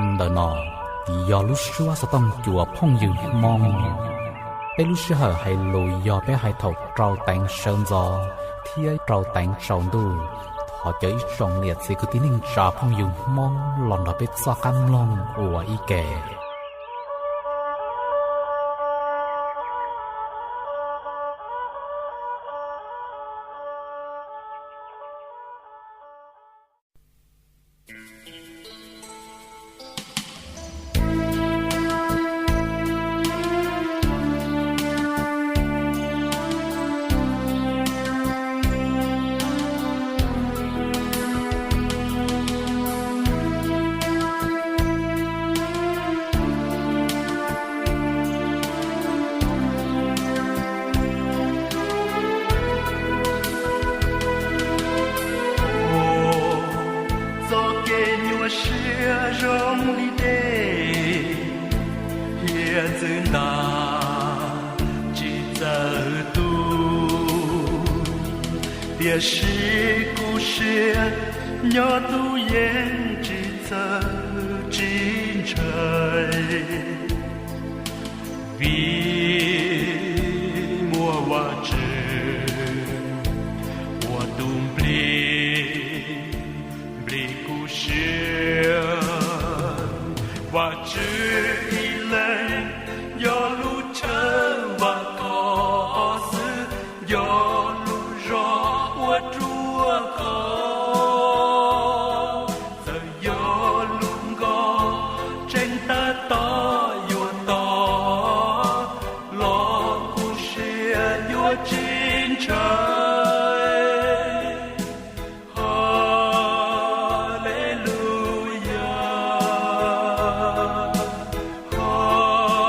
Ntawm no yog lub suab xov tooj cua phooj ywg Hmoob. Peb lub sij hawm hais lus yog peb hais thaum rau teev sawv ntxov thiab rau teev tsaus ntuj. Thov caw ib tsoom niam txiv kwv tij neej tsa phooj ywg Hmoob los nrog peb txoj qab mloog ua ib ke. Txoj kev nyuaj siab zoo li dej, hiav txwv ntas tsis txawj tu, tiam sis kuv siab nyob tus yeej tsis txawj tsis ntshai. Vim muaj Vajtswv ua tus nplij, nplij kuv siab. Vajtswv ib leeg, yog lub chaw vam khom xwb, yog lub zog ua ruaj khov. Txawm yog lub nkoj tseem tab tom yuav tog los kuv siab yuav tsis ntshai. Haleluyas, haleluyas.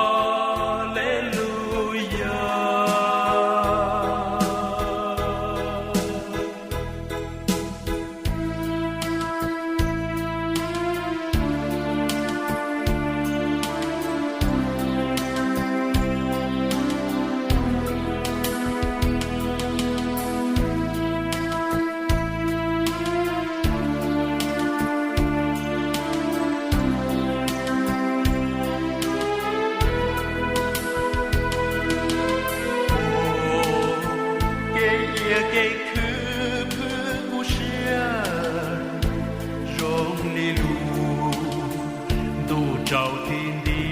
Kev iab kev khwv phwj kuv siab zoo li lub ntuj tsaus ti nti.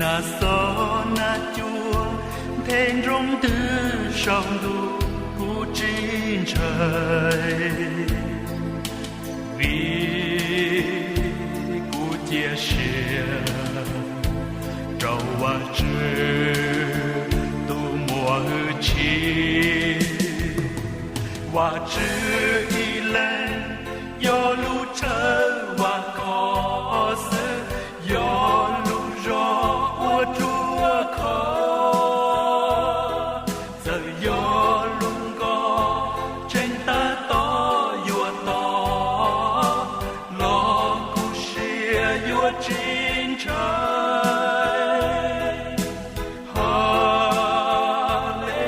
Nas xob nas cua nthe nroo ntws saum ntuj kuv tsis ntshai. Vim kuv cia siab rau Vajtswv tus muaj hwj chim. Vajtswv ib leeg, yog lub chaw vam khom xwb, yog lub zog ua ruaj khov. Txawm yog lub nkoj tseem tab tom yuav tog los kuv siab yuav tsis ntshai.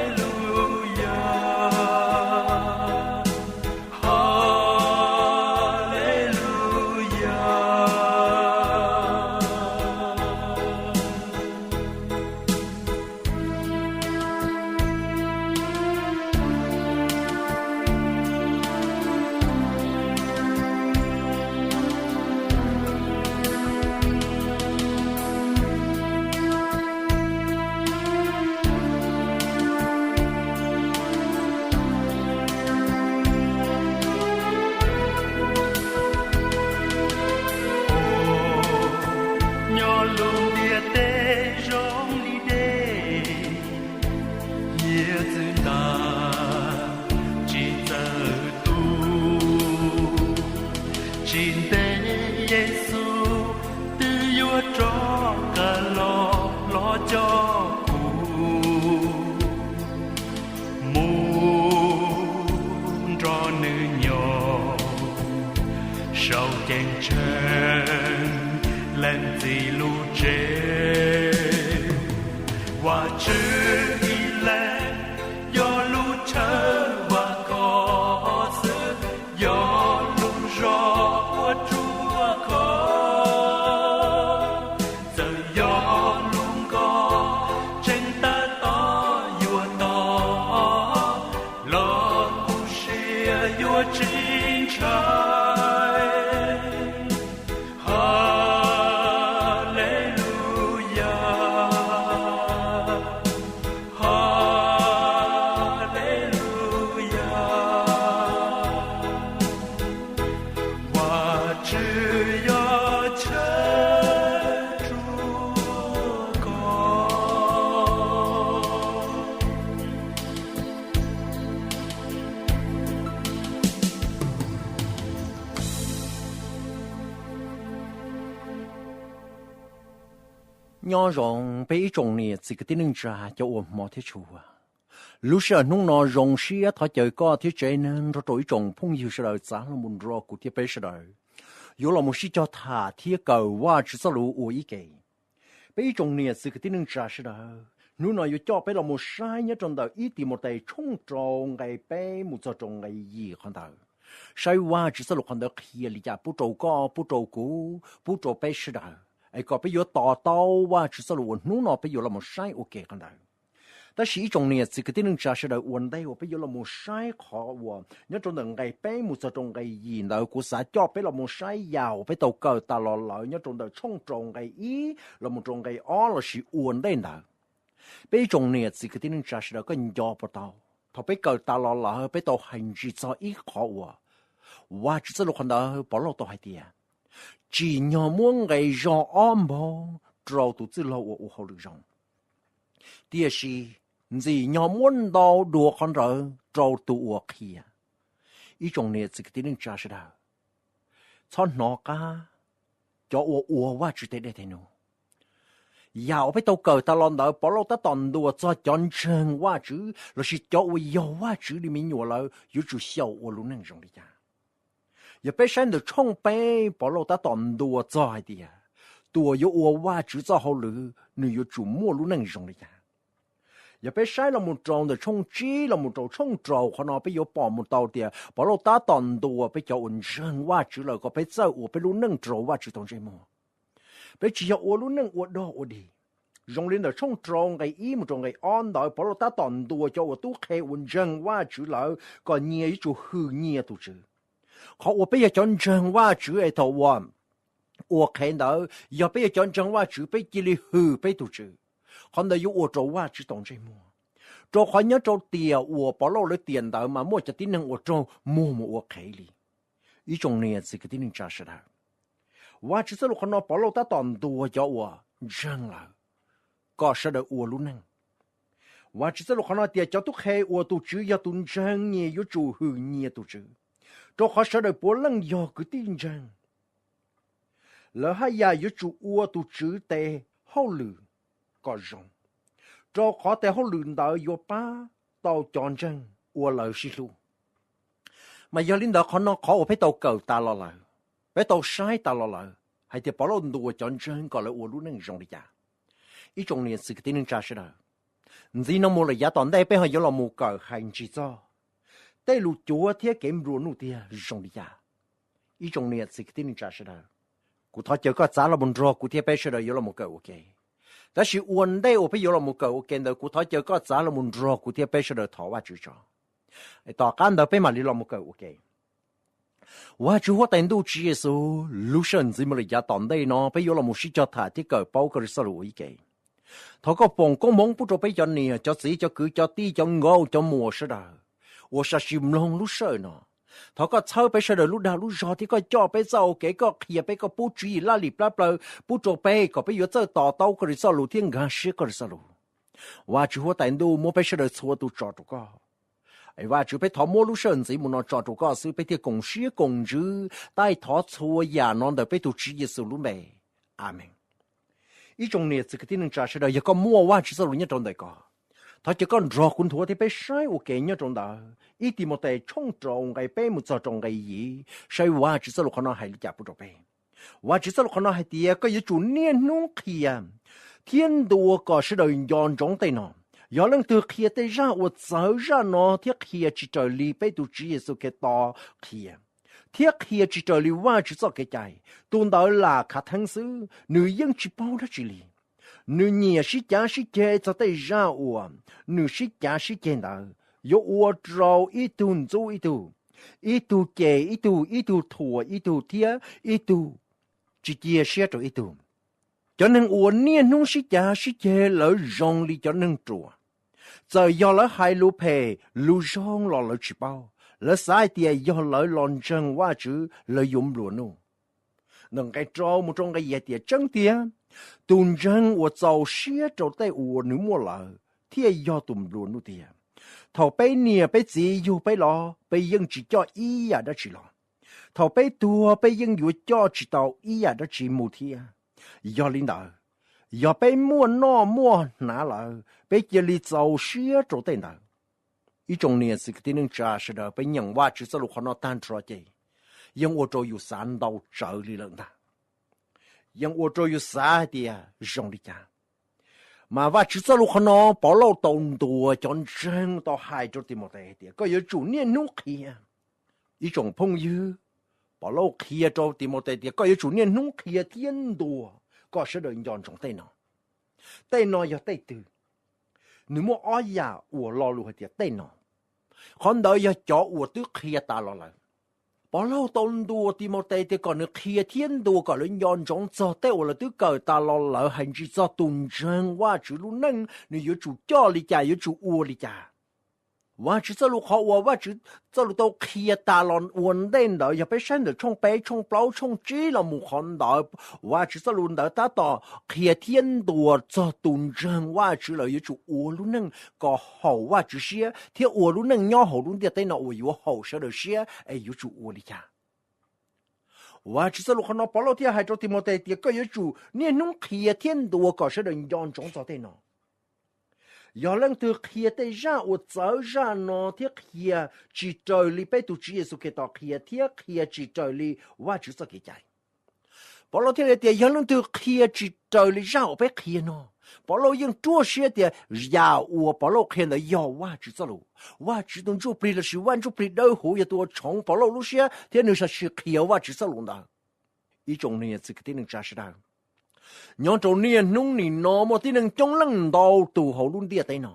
Haleluyas, haleluyas. Nyob lub ntiaj teb zoo li dej, hiav txwv ntas tsis txawj tu. Tsis ntev Yexus twb yuav rov qab los, los coj kuv mus nrog nws nyob saum ceeb tsheej leej txiv lub tsev. Vajtswv ib leeg, yog lub Nyob zoo peb ib tsoom niam txiv kwv tij neej tsa cov uas hmov thiab tshua. Lub sij hawm hnub no zoo siab thov caw koj thiab tsev neeg nrog rau ib tsoom phooj ywg sawv daws txav los mus nrog kuv thiab peb sawv daws yuav los mus sib cog tham thiab kawm Vajtswv txoj lus ua ib ke. Peb ib tsoom niam txiv kwv tij neej tsa sawv daws, hnub no yuav coj peb los mus saib nyob rau ntawm ib Timautes tshooj rau nqe peb mus txog rau nqe yim qhov ntawd. Saib Vajtswv txoj lus qhov ntawd qhia li cas pub rau koj, pub rau kuv, pub rau peb sawv daws, es kom peb yuav to taub Vajtswv txoj lus uas hnub no peb yuav los mus saib ua ke qhov ntawd. Tab sis ib tsoom niam txiv kwv tij neej tsa sawv daws, ua ntej uas peb yuav los mus saib qhov uas nyob rau ntawm nqe peb mus txog rau nqe yim ntawd, kuv xav coj peb los mus saib yam uas peb tau kawm tas los lawm nyob rau ntawm tshooj rau nqe ib los mus rau nqe ob lossis ua ntej ntawd. Peb ib tsoom niam txiv kwv tij neej tsa sawv daws, koj nco puas tau, thaum peb kawm tas los lawm peb tau hais ntsig txog ib qhov uas Vajtswv txoj lus qhov ntawd Pov Lauj tau hais tias, tsim nyog muab nqi zog ob npaug rau tus txwj laug uas ua hauj lwm zoo, tiam sis ntxim nyog muab ntau dua qhov ntawd rau tus uas qhia. Ib tsoom niam txiv kwv tij neej tsa sawv daws, txhob hnov qab cov uas ua Vajtswv tej dej tej num. Yam uas peb tau kawm tas los ntawd Pov Lauj tab tom ntuas txog cov ntseeg Vajtswv lossis cov uas yog Vajtswv li me nyuam lawv yuav tsum xyaum ua lub neej zoo li cas. Yog peb saib ntawm tshooj peb, Pov Lauj tab tom ntuas txog hais tias tus uas yuav ua Vajtswv txoj hauj lwm nws yuav tsum muaj lub neej zoo li cas. Yog peb saib los mus rau ntawm tshooj tsib los mus rau tshooj rau qhov no, peb yuav pom mus tau tias Pov Lauj tab tom ntuas peb cov uas ntseeg Vajtswv lawm kom peb txawj ua peb lub neej rau Vajtswv tau ntsej muag. Peb tsis yog ua lub neej ua dog ua dig. Zoo li ntawm tshooj rau nqe ib mus rau nqe ob ntawd, Pov Lauj tab tom ntuas cov uas tub qhe uas ntseeg Vajtswv lawm kom nyias yuav tsum hwm nyias tus tswv. Qhov uas peb yog cov ntseeg Vajtswv es thaum uas ua qhev ntawd, yog peb yog cov ntseeg Vajtswv peb cia li hwm peb tus tswv, qhov ntawd yuav ua rau Vajtswv tau ntsej muag. Rau qhov nyob rau tiam uas Pov Lauj lawv tiam ntawd mas muaj cov tib neeg uas raug muag mus ua qhev li. Ib tsoom niam txiv kwv tij neej tsa sawv daws, Vajtswv txoj lus qhov no Pov Lauj tab tom ntuas cov uas ntseeg lawm kom sawv daws ua lub neej. Vajtswv txoj lus qhov no tias cov tub qhe uas tus tswv yog tus ntseeg nyias yuav tsum hwm nyias tus tswv, rau qhov sawv daws puav leej yog kwv tij ntseeg. Lawv haj yam yuav tsum ua tus tswv tes hauj lwm kom zoo, rau qhov tes hauj lwm ntawd yuav pab tau cov ntseeg uas lawv sib hlub. Mas yog li ntawd qhov no qhov uas peb tau kawm tas los lawm, peb tau saib tas los lawm hais tias Pov Lauj ntuas cov ntseeg kom lawv ua lub neej zoo li cas. Ib tsoom niam txiv kwv tij neej tsa sawv daws, ntxiv no mus lawm yav tom ntej peb ho yuav los mus kawm hais ntsig txog tej lus cuav thiab kev nplua nuj tiag zoo li cas. Ib tsoom niam txiv kwv tij neej tsa sawv daws, kuv thov caw koj txav los mus nrog kuv thiab peb sawv daws yuav los mus kawm ua ke. Tab sis ua ntej uas peb yuav los mus kawm ua ke ntawd, kuv thov caw koj txav los mus nrog kuv thiab peb sawv daws thov Vajtswv tso, tom qab ntawd peb mam li los mus kawm ua ke. Vajtswv huab tais ntuj Tswv Yexus, lub sij hawm ntxiv mus lawm yav tom ntej no peb yuav los mus sib cog tham thiab kawm paub koj lub txoj lus ua ib ke. Thov koj foom koob hmoov pub rau peb cov niam cov txiv cov kwv cov tij cov nkauj cov muam sawv daws uas sam sim mloog lub sij hawm no. Thov koj txhawb peb sawv daws lub dag lub zog thiab koj coj peb txoj hau kev, koj qhia peb, koj pub tswv yim laj lim plab plaws pub rau peb kom peb yuav txawj to taub koj lub txoj lus thiab nkag siab koj lub txoj lus. Vajtswv huab tais ntuj, muab peb sawv daws txhua tus tso rau koj. Vajtswv, peb thov muab lub sij hawm ntxiv mus no tso rau koj xwb, peb thiaj koom siab koom ntsws taij thov txhua yam no ntawm peb tus Tswv Yexus lub npe. Amees. Ib tsoom niam txiv kwv tij neej tsa sawv daws, yog koj muaj Vajtswv txoj lus nyob rau ntawm koj, thov caw koj nrog kuv nthuav thiab peb saib ua ke nyob rau ntawm ib Timautes tshooj rau nqe peb mus txog rau nqe yim, saib Vajtswv txoj lus qhov no hais li cas pub rau peb. Vajtswv txoj lus qhov no hais tias koj yuav tsum niaj hnub qhia thiab ntuas kom sawv daws nco ntsoov tej no. Yog leej twg qhia tej zaj uas txawv zaj no thiab qhia tsis raws li peb tus Tswv Yexus Khetos qhia, thiab qhia tsis raws li Vajtswv txoj kev cai, tus ntawd lam khav theeb xwb, nws yeej tsis paub dab tsi li. Nws nyiam sib cav sib ceg txog tej zaj uas nws sib cav sib ceg ntawd, yuav ua rau ib tug ntxub ib tug, ib tug cem ib tug, ib tug thuam ib tug, thiab ib tug tsis cia siab rau ib tug. Cov neeg uas niaj hnub sib cav sib ceg lawv zoo li cov neeg ruam. Txawm yog lawv hais lus phem lus zoo los lawv tsis paub, lawv xav hais tias yog lawv los ntseeg Vajtswv lawv yuav nplua nuj. Ntawm nqe rau mus rau nqe yim hais tias tseeb tiag, tus ntseeg uas txaus siab rau tej uas nws muaj lawm thiaj yog tus nplua nuj tiag. Thaum peb niam peb txiv yug peb los, peb yeej tsis coj ib yam dab tsi los. Thaum peb tuag peb yeej yuav coj tsis tau ib yam dab tsi mus thiab. Yog li ntawd, Yog peb muaj noj muaj hnav lawm, peb cia li txaus siab rau tej ntawd. Ib tsoom niam txiv kwv tij neej tsa sawv daws, peb nyeem Vajtswv txoj lus qhov no tag nrho ces yeej ua rau yus xav ntau tsawv li lawm ntag. Yeej ua rau yus xav hais tias zoo li cas. Mas Vajtswv txoj lus qhov no, Pov Lauj tau ntuas cov ntseeg, tau hais rau Timautes hais tias koj yuav tsum niaj hnub qhia. Ib tsoom phooj ywg, Pov Lauj qhia rau Timautes tias koj yuav tsum niaj hnub qhia thiab ntuas kom sawv daws nco ntsoov tej no. Tej no yog tej twg? Nws muaj ob yam uas lo lus hais tias tej no. Qhov ntawd yog cov uas twb qhia tas los lawm. Pov Lauj tau ntuas Timautes tias kom nws qhia thiab ntuas kom lawv nco ntsoov txog tej uas lawv twb kawm tas los lawm, hais ntsis txog tus ntseeg Vajtswv lub neej nws yuav tsum coj li cas, yuav tsum ua li cas. Vajtswv txoj lus qhov uas Vajtswv txoj lus tau qhia tas los ua ntej ntawd, yog peb saib ntawm tshooj peb, tshooj plaub, tshooj tsib los mus qhov ntawd, Vajtswv txoj lus ntawd tab tom qhia thiab ntuas txog tus ntseeg Vajtswv lawv yuav tsum ua lub neej kom haum Vajtswv siab thiab ua lub neej nyob hauv lub ntiaj teb no uas yuav haum sawv daws siab es yuav tsum ua li cas. Vajtswv txoj lus qhov no, Pov Lauj thiaj hais rau Timautes tias koj yuav tsum niaj hnub qhia thiab ntuas kom sawv daws nco ntsoov txog tej no. Yog leej twg qhia tej zaj uas txawv zaj no thiab qhia tsis raws li peb tus Tswv Yexus Khetos qhia thiab qhia tsis raws li Vajtswv txoj kev cai, Pov Lauj thiaj li tias yog leej twg qhia tsis raws li zaj uas peb qhia no, Pov Lauj yeej ruaj siab tias yam uas Pov Lauj qhia ntawd yog Vajtswv txoj lus. Vajtswv tus Ntsuj Plig lossis Vaj Ntsuj Plig Dawb Huv yog tus uas tshoov Pov Lauj lub siab thiab nws sam sim qhia Vajtswv txoj lus ntawd. Ib tsoom niam txiv kwv tij neej tsa sawv daws, nyob rau niaj hnub nim no muaj tib neeg coob leej ntau tus hauv lub ntiaj teb no,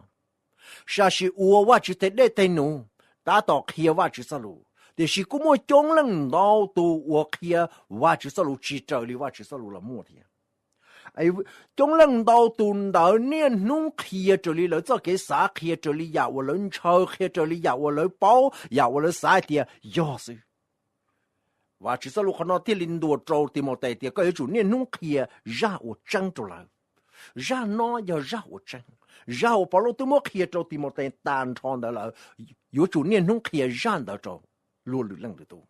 sam sim ua Vajtswv tej dej tej num, tab tom qhia Vajtswv txoj lus, tiam sis kuj muaj coob leej ntau tus uas qhia Vajtswv txoj lus tsis raws li Vajtswv txoj lus los muaj thiab. Coob leej ntau tus ntawd niaj hnub qhia raws li lawv txoj kev xav, qhia raws li yam uas lawv ntshaw, qhia raws li yam uas lawv paub, yam uas lawv xav hais tias yog xwb. Vajtswv txoj lus qhov no thiaj li ntuas rau Timautes tias koj yuav tsum niaj hnub qhia zaj uas tseeb rau lawv. Zaj no yog zaj uas tseeb. Zaj uas Pov Lauj twb muab qhia rau Timautes tas nrho ntawd lawm, yuav tsum niaj hnub qhia zaj ntawd rau luag lwm leej lwm tus,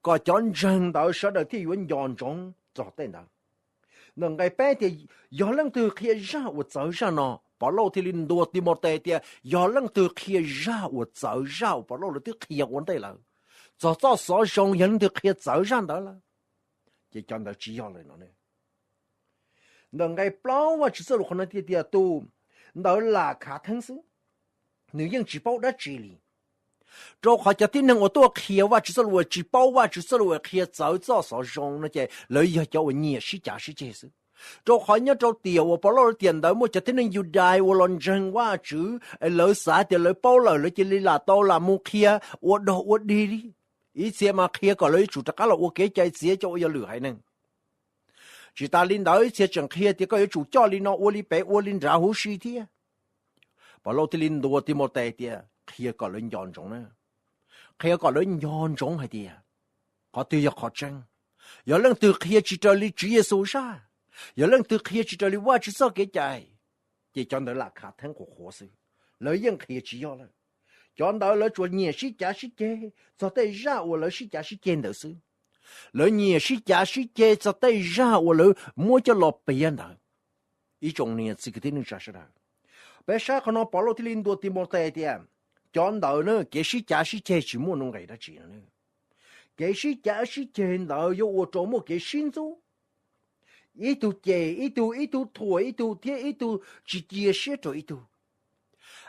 kom cov ntseeg ntawd sawv daws thiaj yuav nco ntsoov txog tej ntawd. Ntawm nqe peb tias yog leej twg qhia zaj uas txawv zaj no, Pov Lauj thiaj li ntuas Timautes tias yog leej twg qhia zaj uas txawv zaj uas Pov Lauj lawv twb qhia ua ntej lawm, txog txoj xov zoo, yog leej twg qhia txawv zaj ntawd lawm, ces cov ntawd tsis yog lawm no. Ntawm nqe plaub Vajtswv txoj lus qhov no tias tus ntawd lam khav theeb xwb, nws yeej tsis paub dab tsi li. Rau qhov cov tib neeg uas tuaj qhia Vajtswv txoj lus uas tsis paub Vajtswv txoj lus uas qhia txawv txoj xov zoo no ces lawv yog cov uas nyiam sib cav sib ceg xwb. Rau qhov nyob rau tiam uas Pov Lauj lawv tiam ntawd muaj cov tib neeg Yudais uas los ntseeg Vajtswv, lawv xav tias lawv paub lawm lawv cia li lam tau lam mus qhia ua dog ua dig li. Ib txhia mas qhia kom lawv yuav tsum rov qab los ua kev cai txiav cov uas yog lwm haiv neeg. Tsis tas li ntawd ib txhia tseem qhia tias koj yuav tsum coj li no ua li pem ua li nrad huv si thiab. Pov Lauj thiaj li ntuas Timautes tias qhia kom lawv nco ntsoov na. Qhia kom lawv nco ntsoov hais tias qhov twg yog qhov tseeb. Yog leej twg qhia tsis raws li Tswv Yexus zaj, yog leej twg qhia tsis raws li Vajtswv txoj kev cai, ces cov ntawd lam khav theeb qhuav qhuav xwb, lawv yeej qhia tsis yog lawm. Cov ntawd lawv tsuas nyiam sib cav sib ceg txog tej zaj uas lawv sib cav sib ceg ntawd xwb. Lawv nyiam sib cav sib ceg txog tej zaj uas lawv muab coj los piav ntawd. Ib tsoom niam txiv kwv tij neej tsa sawv daws, peb saib qhov no Pov Lauj thiaj li ntuas Timautes tias cov ntawd na, kev sib cav sib ceg tsis muaj nuj nqis dab tsi no. Kev sib cav sib ceg ntawd yuav ua rau muaj kev sib ntxub, ib tug cem ib tug, ib tug thuam ib tug thiab ib tug tsis cia siab rau ib tug.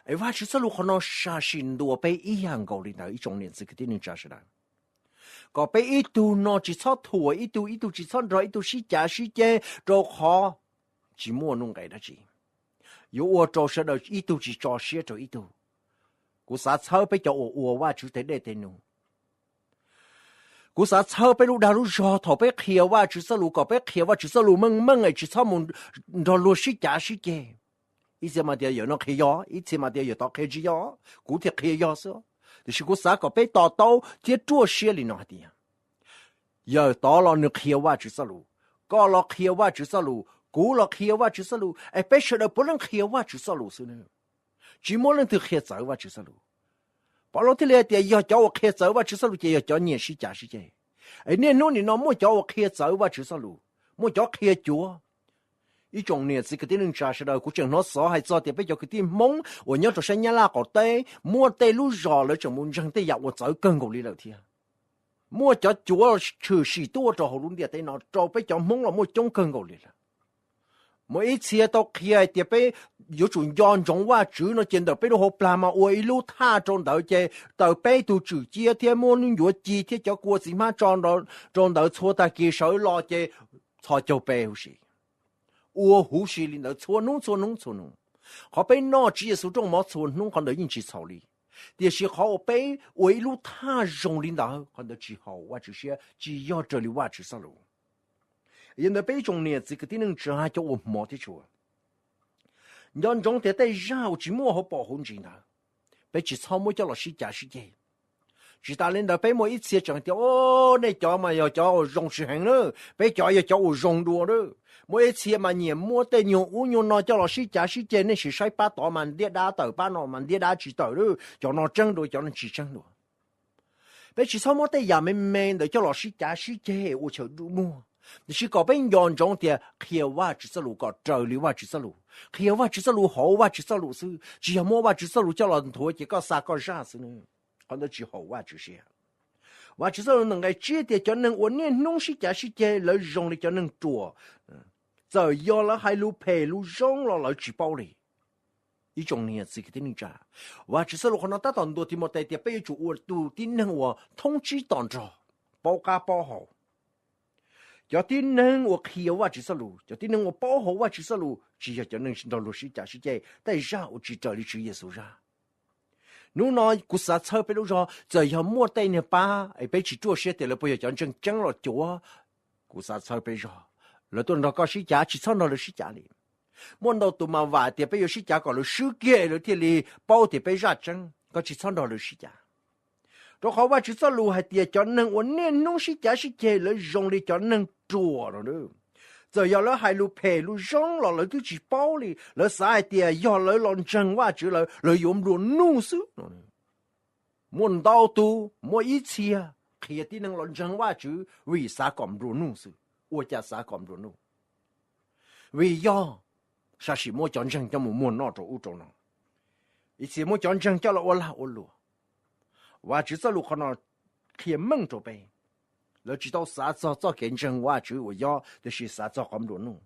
Es Vajtswv txoj lus qhov no sam sim ntuas peb ib yam nkaus li ntawd ib tsoom niam txiv kwv tij neej tsa sawv daws, kom peb ib tug no tsis txhob thuam ib tug, ib tug tsis txhob nrog ib tug sib cav sib ceg, rau qhov tsis muaj nuj nqis dab tsi, yuav ua rau sawv daws ib tug tsis tso siab rau ib tug. Kuv xav txhawb peb cov uas ua Vajtswv tej dej tej num. Kuv xav txhawb peb lub dag lub zog thaum peb qhia Vajtswv txoj lus kom peb qhia Vajtswv txoj lus meej meej es tsis txhob mus nrog luag sib cav sib ceg. Ib txhia mas tias yawm no qhia yog, ib txhia mas tias yawm tod qhia tsis yog, kuv thiaj qhia yog xwb. Tiam sis kuv xav kom peb to taub thiab ruaj siab li no hais tias yawm tod los nws qhia Vajtswv txoj lus, koj los qhia Vajtswv txoj lus, kuv los qhia Vajtswv txoj lus, es peb sawv daws puav leej qhia Vajtswv txoj lus xwb na. Tsis muaj leej twg qhia txawv Vajtswv txoj lus. Pov Lauj thiaj li hais tias yog cov uas qhia txawv Vajtswv txoj lus ces yog cov nyiam sib cav sib ceg. Es niaj hnub nim no muaj cov uas qhia txawv Vajtswv txoj lus, muaj cov qhia cuav. Ib tsoom niam txiv kwv tij neej tsa sawv daws, kuv tseem hnov xov hais txog tias peb cov kwv tij Hmoob uas nyob rau sab Nyab Laj qaum teb muaj tej lub zos lawv tseem mus ntseeg tej yam uas txawv kawg nkaus li lawm thiab. Muaj cov cuav tshwm sim tuaj rau hauv lub ntiaj teb no rau peb cov Hmoob los muaj coob kawg nkaus li lawm. Muaj ib txhia tau qhia hais tias peb yuav tsum nco ntsoov Vajtswv no ces ntawm peb lub hauv plag mas ua ib lub thaj rau ntawd ces taws peb tug tswm ciab thiab muab ncuav ci thiab cov kua txiv hmab tso rau ntawd txhua tag kis sawv los ces txhos caug pe huv si. Ua huv si li ntawd txhua hnub txhua hnub txhua hnub. Qhov peb noj Tswv Yexus rooj mov txhua hnub qhov ntawd yeej tsis txhaum li, tiam sis qhov uas peb ua ib lub thaj zoo li ntawd qhov ntawd tsis haum Vajtswv siab, tsis yog raws li Vajtswv txoj lus. Yog ntawd peb ib tsoom niam txiv kwv tij neej tsa cov uas hmov thiab tshua, nco ntsoov tias tej zaj uas tsis muaj hauv paus hauv ntsis ntawd, peb tsis txhob muab coj los sib cav sib ceg. Tsis tas li ntawd peb muaj ib txhia tseem tias, o, nej cov mas yog cov uas zoo tsis heev na, peb cov yog cov uas zoo dua na. Muaj ib txhia mas nyiam muab tej nyuag ub nyuag no coj los sib cav sib ceg, nej sim saib pab tod mas ntiab dab tawm, pab no mas ntiab dab tsis tawm, cov no tseeb dua cov no tsis tseeb dua. Peb tsis txhob muab tej yam me me ntawd coj los sib cav sib ceg ua chaw dub muag, tiam sis kom peb nco ntsoov tias qhia Vajtswv txoj lus kom raws li Vajtswv txoj lus, qhia Vajtswv txoj lus hauv Vajtswv txoj lus xwb, tsis yog muab Vajtswv txoj lus coj los nthuav ces koj xa koj zaj xwb. Qhov ntawd tsis haum Vajtswv siab. Vajtswv txoj lus ntawm nqe tsib tias cov neeg uas niaj hnub sib cav sib ceg lawv zoo li cov neeg ruam, txawm yog lawv hais lus phem lus zoo los lawv tsis paub li. Ib tsoom niam txiv kwv tij neej tsa, Vajtswv txoj lus qhov no tab tom ntuas Timautes tias peb yuav tsum ua tus tib neeg uas thoob tsib to nrog, paub qab paub hau. Cov tib neeg uas qhia Vajtswv txoj lus, cov tib neeg uas paub hauv Vajtswv txoj lus tsis yog cov neeg nrog luag sib cav sib ceg tej zaj uas tsis raws li Tswv Yexus zaj. Hnub no kuv xav txhawb peb lub zog, txawm yog muaj tej niag pab es peb tsis ruaj siab tias lawv puas yog cov ntseeg tseeb los cuav, kuv xav txhawb peb zog, lawv tuaj nrog koj sib cav tsis txhob nrog lawv sib cav li. Muaj ntau tus mas vam tias peb yuav sib cav kom lawv swb kiag lawv thiaj li paub tias peb zaj tseeb, koj tsis txhob nrog lawv sib cav. Rau qhov Vajtswv txoj lus hais tias cov neeg uas niaj hnub sib cav sib ceg lawv zoo li cov neeg ruam no. Txawm yog lawv hais lus phem lus zoo los lawv twb tsis paub li, lawv xav hais tias yog lawv los ntseeg Vajtswv lawm lawv yuav nplua nuj xwb no. Muaj ntau tus, muaj ib txhia qhia tib neeg los ntseeg Vajtswv vim xav kom nplua nuj xwb. Ua cas xav kom nplua nuj? Vim yog sam sim muab cov ntseeg coj mus muag noj rau ub rau no, ib txhia muab cov ntseeg coj los ua lag ua luam. Vajtswv txoj lus qhov no qhia meej rau peb, lawv tsis tau xav txog txoj kev ntseeg Vajtswv uas yog, tiam sis xav txog qhov nplua nuj.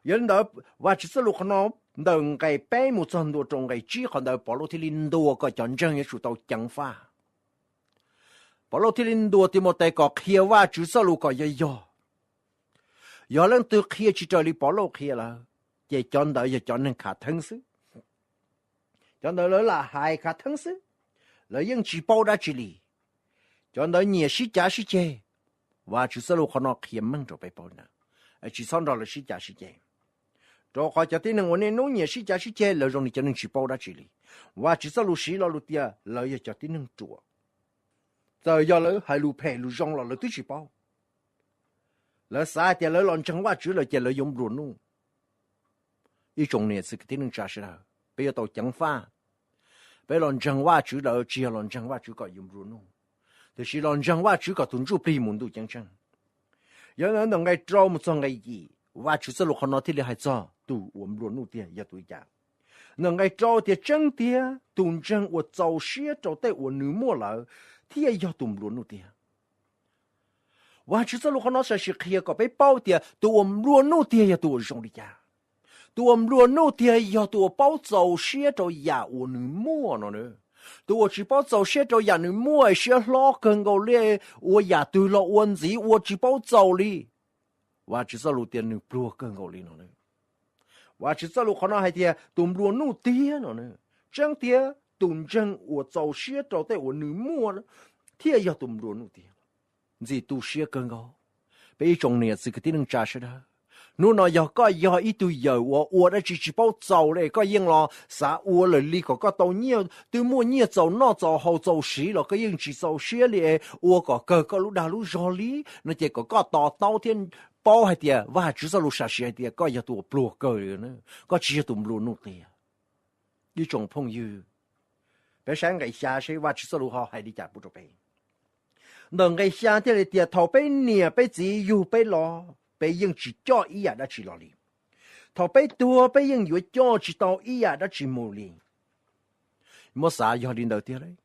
Yog li ntawd, Vajtswv txoj lus qhov no ntawm nqe peb mus txog ntua rau nqe tsib qhov ntawd Pov Lauj thiaj li ntuas kom cov ntseeg yuav tsum tau ceev faj. Pov Lauj thiaj li ntuas Timautes kom qhia Vajtswv txoj lus kom yog yog. Yog leej twg qhia tsis raws li Pov Lauj qhia lawm, ces cov ntawd yog cov neeg khav theeb xwb. Cov ntawd lawv lam hais khav theeb xwb, lawv yeej tsis paub dab tsi li. Cov ntawd nyiam sib cav sib ceg. Vajtswv txoj lus qhov no qhia meej rau peb paub na, tsis txhob nrog lawv sib cav sib ceg. Rau qhov cov tib neeg uas niaj hnub nyiam sib cav sib ceg lawv zoo li cov neeg tsis paub dab tsi li. Vajtswv txoj lus siv lo lus tias lawv yog cov tib neeg ruam. Txawm yog lawv hais lus phem lus zoo los lawv twb tsis paub. Lawv xav hais tias lawv los ntseeg Vajtswv lawm ces lawv yuav nplua nuj. Ib tsoom niam txiv kwv tij neej tsa sawv daws, peb yuav tau ceev faj. Peb los ntseeg Vajtswv lawm tsis yog los ntseeg Vajtswv kom yuav nplua nuj, tiam sis los ntseeg Vajtswv kom tus ntsuj plig mus ntuj ceeb tsheej. Yog li ntawd ntawm nqe rau mus txog nqe yim, Vajtswv txoj lus qhov no thiaj li hais txog tus uas nplua nuj tiag yog tus li cas. Ntawm nqe rau tias tseeb tiag tus ntseeg uas txaus siab rau tej uas nws muaj lawm thiaj yog tus nplua nuj tiag. Vajtswv txoj lus qhov no sam sim qhia kom peb paub tias tus uas nplua nuj tiag yog tus uas zoo li cas. Tus uas nplua nuj tiag yog tus uas paub txaus siab rau yam uas nws muaj no. Tus uas tsis paub txaus siab rau yam nws muaj, siab hlob kawg nkaus li, ua yam twg los ua ntxiv ua tsis paub txaus li. Vajtswv txoj lus tias nws pluag kawg nkaus li no. Vajtswv txoj lus qhov no hais tias tus nplua nuj tiag no, tseeb tiag tus ntseeg uas txaus siab rau tej uas nws muaj thiaj yog tus nplua nuj tiag. Ntxim tu siab kawg nkaus, peb ib tsoom niam txiv kwv tij neej tsa sawv daws. Hnub no yog koj yog ib tug yawm uas ua dab tsi tsis paub txaus li, koj yeej los xav ua lawm li kom koj tau nyiaj, twb muaj nyiaj txaus noj txaus haus txaus siv los koj yeej tsis txaus siab li, ua kom kawg koj lub dag lub zog li no ces kom koj to taub thiab paub hais tias Vajtswv txoj lus sam sim hais tias koj yog tus uas pluag kawg li, koj tsis yog tus nplua nuj tiag. Ib tsoom phooj ywg, peb saib nqe xya seb Vajtswv txoj lus ho hais li cas pub rau peb. Ntawm nqe xya thiaj li tias thaum peb niam peb txiv yug peb los peb yeej tsis coj ib yam dab tsi los li. Thaum peb tuag peb yeej yuav coj tsis tau ib yam dab tsi mus li. Muab xav yog li ntawd tiag lauj.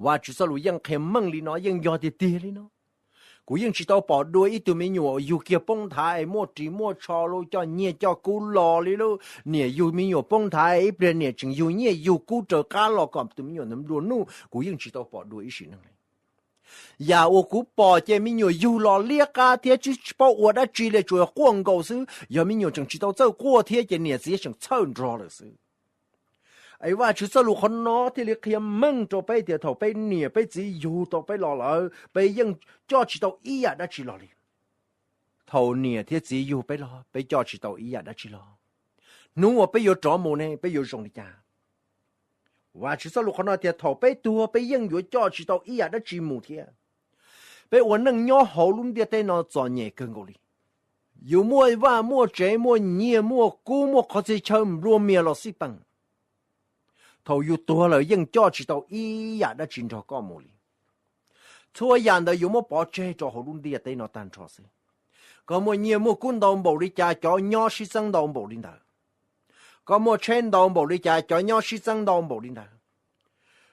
Vajtswv txoj lus yeej qhia meej li no, yeej yog tiag tiag li no. Kuv yeej tsis tau pom dua ib tug me nyuam yug kiag poob nthav es muaj ris muaj tsho los coj nyiaj coj kub los li lauj. Niam yug me nyuam poob nthav es ib pliag niam tseem yug nyiaj yug kub raws qab los kom tus me nyuam ntawd nplua nuj, kuv yeej tsis tau pom dua ib sim neej li. Yam uas kuv pom ces me nyuam yug los liab qab thiab tsis paub ua dab tsi li, tsuas quaj nkaus xwb. Yog me nyuam tseem tsis tau txawj quaj thiab ces niam txiv tseem txhawj nrog lawm xwb. Es Vajtswv txoj lus qhov no thiaj li qhia meej rau peb tias thaum peb niam peb txiv yug tau peb los lawm, peb yeej coj tsis tau ib yam dab tsi los li. Thaum niam thiab txiv yug peb los, peb coj tsis tau ib yam dab tsi los. Hnub uas peb yuav rov mus ne, peb yuav zoo li cas? Vajtswv txoj lus qhov no tias thaum peb tuag peb yeej yuav coj tsis tau ib yam dab tsi mus thiab. Peb ua neej nyob hauv lub ntiaj teb no txom nyem kawg nkaus li. Yus muaj vaj muaj tsev, muaj nyiaj muaj kub, muaj qhov txhia chaw nplua mias los xij peem, thaum yus tuag lawm yeej coj tsis tau ib yam dab tsi nrog koj mus li. Txhua yam ntawd yuav muab pov tseg rau hauv lub ntiaj teb no tag nrho xwb. Koj muaj nyiaj muaj kub ntau npaum li cas, cov nyob sib txeeb ntau npaum li ntawd. Koj muaj tsheb ntau npaum li cas, cov nyob sib txeeb ntau npaum li ntawd.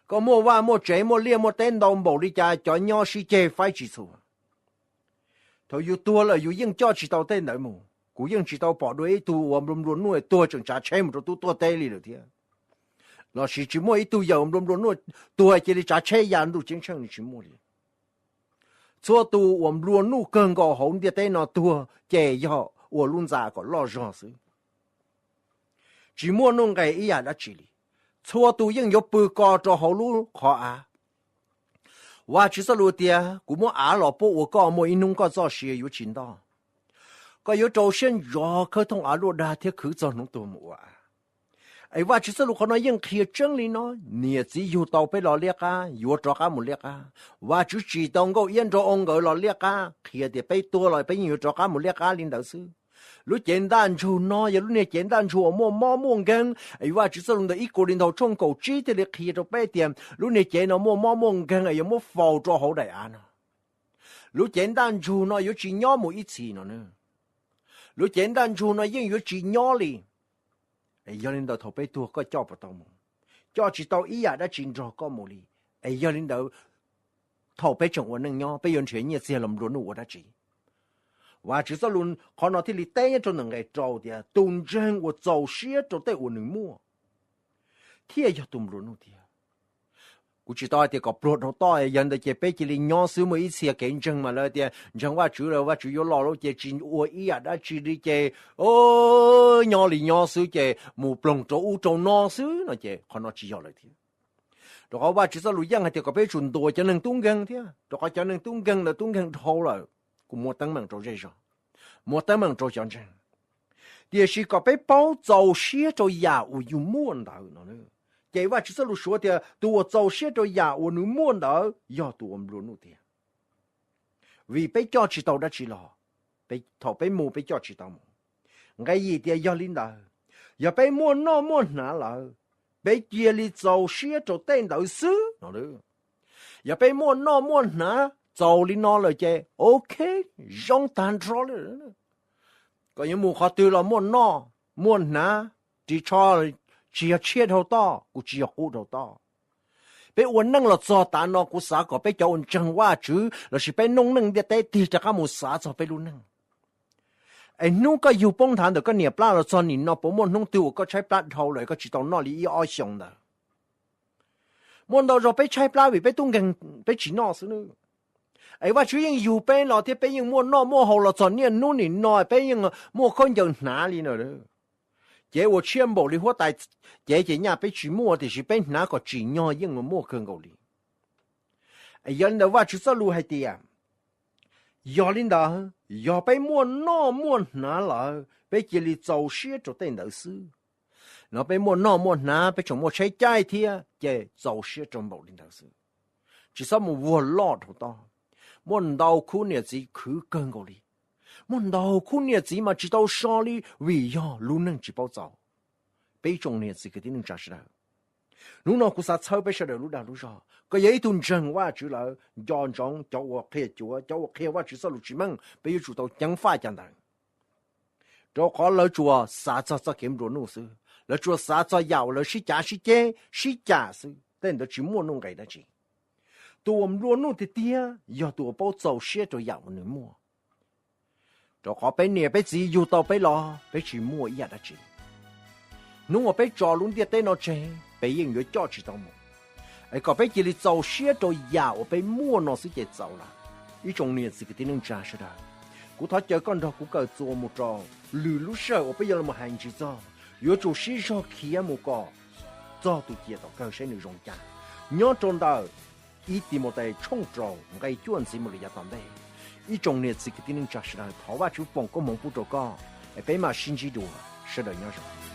Koj muaj vaj muaj tsev, muaj liaj muaj teb ntau npaum li cas, cov nyob sib ceg faib tsis txhua. Thaum yus tuag lawm yus yeej coj tsis tau tej ntawd mus. Kuv yeej tsis tau pom dua ib tug uas nplua nplua nuj tuag tseem tsav tsheb mus rau tub tuaj teb li lawm thiab. Lossis tsis muaj ib tug yawg nplua nplua nuj tuag cia li tsav tsheb ya ntuj ceeb tsheej li, tsis muaj li. Txhua tus uas nplua nuj kawg nkaus hauv ntiaj teb no tuag ces yog ua lub ntxa kom loj zog xwb. Tsis muaj nuj nqes ib yam dab tsi li. Txhua tus yeej yuav pw ko rau hauv lub qhov av. Vajtswv txoj lus tias, kuv muab av los puab ua koj, muaj ib hnub koj txoj sia yuav tsis ntoj. Koj yuav rau siab ntso khawb thooj av luaj dag thiab khwv txog hnub tuag mus ua av. Es Vajtswv txoj lus qhov no yeej qhia tseeb li no, niam txiv yug tau peb los liab qab, yuav rov qab mus liab qab. Vajtswv tsim tau nkauj iab nraug oo nkawd los liab qab, qhia tias peb tuag los peb yeej yuav rov qab mus liab qab li ntawd xwb. Lub cev ntaj ntsug no yog lub niag cev ntaj ntsug uas muaj mob muaj nkeeg, es Vajtswv txoj lus ntawm ib Kauleethaus tshooj kaum tsib thiaj li qhia rau peb tias lub niag cev no muaj mob muaj nkeeg es yuav muab faus rau hauv daim av no. Lub cev ntaj ntsug no yuav tsis nyob mus ib txhis no na. Lub cev ntaj ntsug no yeej yuav tsis nyob li. Es yog li ntawd thaum peb tuag koj coj puas tau mus? Coj tsis tau ib yam dab tsi nrog koj mus li. Es yog li ntawd thaum peb tseem ua neej nyob peb yuav nrhiav nyiaj txiag los nplua nuj ua dab tsi? Vajtswv txoj lus qhov no thiaj li teb nyob rau ntawm nqe rau tias tus ntseeg uas txaus siab rau tej uas nws muaj thiaj yog tus nplua nuj tiag. Kuv tsis tau hais tias kom pluag dhau toj, yog ntawd ces peb cia li nyob xwb, muaj ib txhia kev ntseeg mas lawv tias ntseeg Vajtswv lawm Vajtswv yuav los lawm ces tsis ua ib yam dab tsi li ces nyob li nyob xwb ces mus ploog rau ub rau no xwb no ces qhov no tsis yog lawm thiab. Rau qhov Vajtswv txoj lus yeej hais tias kom peb yuav tsum ntuas cov neeg tub nkeeg thiab, rau qhov cov neeg tub nkeeg ntawd tub nkeeg dhau lawm, kuj muaj teeb meem rau zej zog, muaj teeb meem rau cov ntseeg. Tiam sis kom peb paub txaus siab rau yam uas yus muaj ntawd no. Ces Vajtswv txoj lus suav tias tus uas txaus siab rau yam uas nws muaj ntawd yog tus uas nplua nuj tiag. Vim peb coj tsis tau dab tsi los, thaum peb mus peb coj tsis tau mus. Nqe yim tias yog li ntawd, yog peb muaj noj muaj hnav lawm, peb cia li txaus siab rau tej ntawd xwb no. Yog peb muaj noj muaj hnav txaus li no lawm ces ok, zoo tag nrho li. Koj yuav mus qhov twg los muaj noj muaj hnav, ris tsho tsis yog tshiab dhau toj kuj tsis yog qub dhau toj. Peb ua neej los txog tav no kuv xav kom peb cov uas ntseeg Vajtswv lossis peb noob neej ntiaj teb tig rov qab mus xav txog peb lub neej. Es hnub koj yug poob nthav ntawm koj niam plab los txog nim no puas muaj hnub twg uas koj tshaib plab dhau lawm koj tsis tau noj li ib ob xyoos ntawd? Muaj ntau zaus peb tshaib plab vim peb tub nkeeg peb tsis noj xwb nawb. Es Vajtswv yeej yug peb los thiab peb yeej muaj noj muaj haus los txog niaj hnub nim no peb yeej muaj khaub ncaws hnav li no. Cev uas tshiab npaum li huab tais cev ces nyaj peb tsis muaj tiam sis peb hnav kom tsim nyog yeej muaj kawg nkaus li. Es yog li ntawd Vajtswv txoj lus hais tias, yog li ntawd yog peb muaj noj muaj hnav lawm peb cia li txaus siab rau tej ntawd xwb. No peb muaj noj muaj hnav peb tseem muaj tsheb caij thiab ces txaus siab rau npaum li ntawd xwb. Tsis txhob mus vuag loj dhau toj. Muaj ntau khub niam txiv khwv kawg nkaus li. Muaj ntau khub niam txiv mas tsis tau so li vim yog lub neej tsis paub txaus. Peb tsoom niam txiv kwv tij neej tsa sawv daws, hnub no kuv xav txhawb peb sawv daws lub dag lub zog, koj yog ib tug ntseeg Vajtswv lawm nco ntsoov cov uas qhia cuav, cov uas qhia Vajtswv txoj lus tsis meej peb yuav tsum tau ceev faj cas ntawd. Rau qhov lawv tsuas xav txog txoj kev nplua nuj xwb, lawv tsuas xav txog yam uas lawv sib cav sib ceg sib cam xwb, tej ntawd tsis muaj nuj nqis dab tsi. Tus uas nplua nuj tiag tiag yog tus uas paub txaus siab rau yam uas nws muaj. Rau qhov peb niam peb txiv yug tau peb los peb tsis muaj ib yam dab tsi. Hnub uas peb tso lub ntiaj teb no tseg, peb yeej yuav coj tsis tau mus. Es kom peb cia li txaus siab rau yam uas peb muaj no xwb ces txaus lawm. Ib tsoom niam txiv kwv tij neej tsa sawv daws, kuv thov caw koj nrog kuv kawm txuas mus rau lwm lub sij hawm uas peb yuav los hais ntsis txog, yuav tsum sib zog khiav mus kom txog tus ciam tom kawg saib nws zoo cas. Nyob rau ntawm ib Timautes tshooj rau nqe cuaj ntxiv mus lawm yav tom ntej. Ib tsoom niam txiv kwv tij neej tsa sawv daws, thov Vajtswv foom koob hmoov pub rau koj, es peb mam sib ntsib dua, sawv daws nyob zoo.